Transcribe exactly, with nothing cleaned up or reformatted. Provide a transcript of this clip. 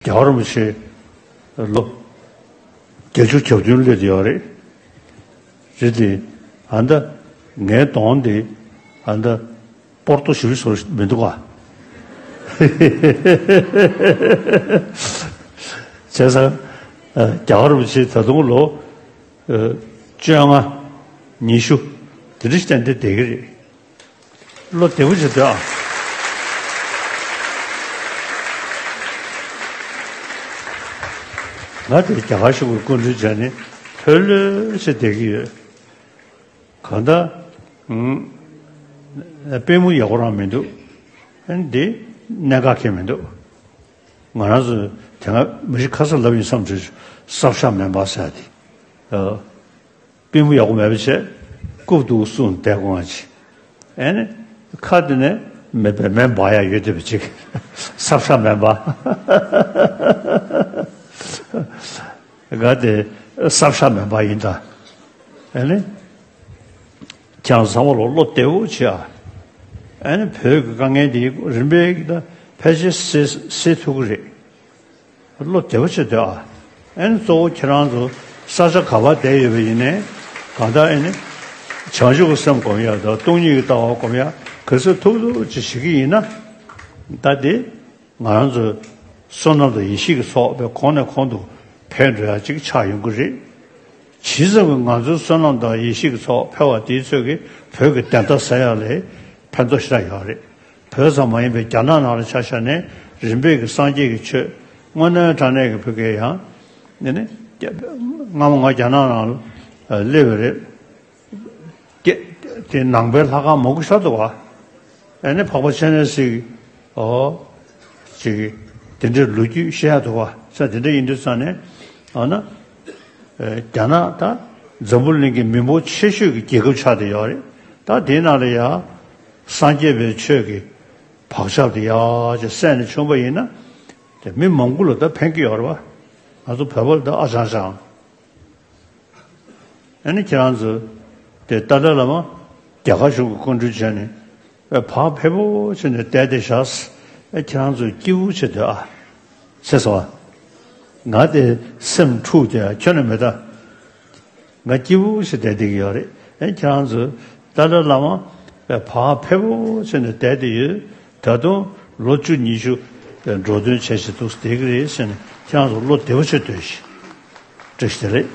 རྒྱལ་བ་རིན་པོ་ཆེ་ལོ་བརྒྱད་ཅུ་གྱ་བདུན་སླེབས་ཡོད་རེད། རེད་དེ། ཨ་ད་ངའི་གདོང་དེ་ཨ་ད་སྤོར་ཏོ་ཞིབ་བཟོ་མི་འདུག་ག་བྱས་ཙང་རྒྱལ་བ་རིན་པོ་ཆེ་ད་དུང་ལོ་བཅོ་ལྔ་ཉི་ཤུ་དེ་འདྲ་ཞིག་ཏན་ཏན་བསྡད་ཀྱི་རེད། བློ་བདེ་པོ་བྱེད་དོ་ཨ། ང་དེ་རྒྱ་གར་གཞུང་གི་སྐུ་མགྲོན་བྱས་ནས་ལྷོད་ལྷོད་བྱས་བསྡད་ཀྱི་ཡོད། གང་ལྟར། ཨ། པུས་མོ་ཡག་པོ་རང་མི་འདུག་ཨ་ནི་འདི་གནད་འགག་ཁེལ་མི་འདུག་ང་རང་ཚོ་དེ་སྔ་མི་རིགས་ཁ་སང་ལབ་ཡིན་བསམ་བྱུང་། སྲབ་ཤ་མེ་འབར་ཟེར་ཡ་དེ། ཨ། པུས་མོ་ཡག་པོ་མེད་པ་བྱས། རྐུབ་ཏུ་སྲུང་བསྡད་དགོས་ང་ཅི། ཨེ་ནི། ཁ་དེ་ནས་མེ་མེ་འབར་ཡ་ཡོད་བསྡད་པ་ཅིག་སྲབ་ཤ་མེ་འབར། ང་དེ་སྲབ་ཤ་མེ་འབར་ཡིན་ད། ཨེ་ནི། ཁྱེད་རང་ཚང་མ་ལོ་བློ་བདེ་པོ་བྱེད་ཨ། ཨེ་ནི་བོད་ཀྱི་དཀའ་ངལ་འདི་རིམ་པས་ཀྱི་ད་ཕལ་ཆེར་སེལ་སེལ་ཐུབ་ཀྱི་རེད། བློ་བདེ་པོ་བྱེད་དོ་ཨ། ཨེ་ནི་གཙོ་བོ་ཁྱེད་རང་ཚོ་ས་ཆ་ག་པར་བསྡད་ཡོད་པ་ཡིན་ནའི་གང་ལྟར་ཨེ་ནི་བྱང་ཆུབ་ཀྱི་སེམས་སྒོམ་ཡ་དང་སྟོང་ཉིད་ཀྱི་ལྟ་བ་སྒོམ་ཡ་ག་ཚོད་ཐུབ་ཐུབ་ཅིག་བྱེད་ཀྱི་ཡིན་ན། ད་དེ་ང་རང་ཚོ་བསོད་ནམས་དང་ཡེ་ཤེས་ཀྱི་ཚོགས་པའི་གོང་ནས་གོང་དུ་འཕེལ་འགྲོ་ཡ་ཅིག་ཆགས་ཡོང་གི་རེད། ཇི་ཙམ་གྱིས་ང་ཚོའི་བསོད་ནམས་དང་ཡེ་ཤེས་ཀྱི་ཚོགས་འཕེལ་བ་དེའི་ཚོད་ཀྱིས་བོད་ཀྱི་བདེན་མཐའ་གསལ་ཡ་ལ་ཕན་ཐོགས་ཞེ་དྲག་ཡོད་རེད། བོད་ཙམ་མ་ཡིན་པའི་རྒྱ་ནག་ནང་ལ་ཆ་བཞག་ནས་རིམ་པས་ཀྱི་སངས་རྒྱས་ཀྱི་ཆོས་དངོས་གནས་དྲང་གནས་ཀྱི་བོད་སྐད་ཡང་། ནི་ནི། སྔ་མོ་ང་རྒྱ་ནག་ནང་ལ་སླེབས་པ་རེད། སྐད་དེ་ནང་པའི་ལྷ་ཁང་མང་པོ་ཤར་འདུག་བ། ཨ་ནི་འཕགས་པ་སྤྱན་རས་གཟིགས། ཨོ། ཅིག་དེ་འདྲའི་ལོ་རྒྱུས་བཤད་ཡ་འདུག་བ། ས་དེ་འདྲ་ཡིན་དུས་ཙང་ནས། ཨ་ན། རྒྱ་ནག་ད་འཛམ་བུ་གླིང་གི་མི་འབོར་ཆེ་ཤོས་ཀྱི་རྒྱལ་ཁབ་ཆགས་བསྡད་ཡོད་རེད། ད་དེའི་ནང་ལ་ཡ། སངས་རྒྱས་པའི་ཆོས་ཀྱི་བག་ཆགས་དེ་ཡ་ཅིག་སད་ནས་བྱུང་པ་ཡིན་ན། དེ་མི་མང་པོ་ལ་ད་ཕན་གྱི་ཡོད་རེད་བ། ང་ཚོ་བོད་པ་ལ་ད་ཨ་ཅང་ཅང་། ཨ་ནི་ཁྱེད་རང་ཚོ་དེ་ཏཱ་ལའི་བླ་མ་རྒྱ་གར་གཞུང་གི་སྐུ་མགྲོན་བྱས་ནས་ཨེ་བག་ཕེབས་པོ་བྱས་ནས་བསྡད་དེ་བཞག་ཨེ་ཁྱེད་རང་ཚོ་སྐྱིད་པོ་བྱེད་འདོད་ཨ། ཟེར་སོང་ཨ། ང་དེ་སེམས་འཁྲུག་དེ་ཁྱོན་ནས་མེད་ད། ང་སྐྱིད་པོ་བྱས་བསྡད་བསྡད་ཀྱི་ཡོད་རེད། ཨེ་ཁྱེད་རང་ཚོ་ཏཱ་ལའི་བླ་མ་ཨེ་བག་ཕེབས་པོ་བྱས་ནས་བསྡད་དེ་ཡོད། ད་དུང་ལོ་བཅུ་ཉི་ཤུ་འགྲོ་དོན་བྱས་བྱས་འདུག་བསྡད་ཀྱི་རེད་ཟེར་ནས་ཁྱེད་རང་ཚོ་བློ་བདེ་པོ་བྱས་སྡོད་ཤིག་བཀྲ་ཤིས་བདེ་ལེགས།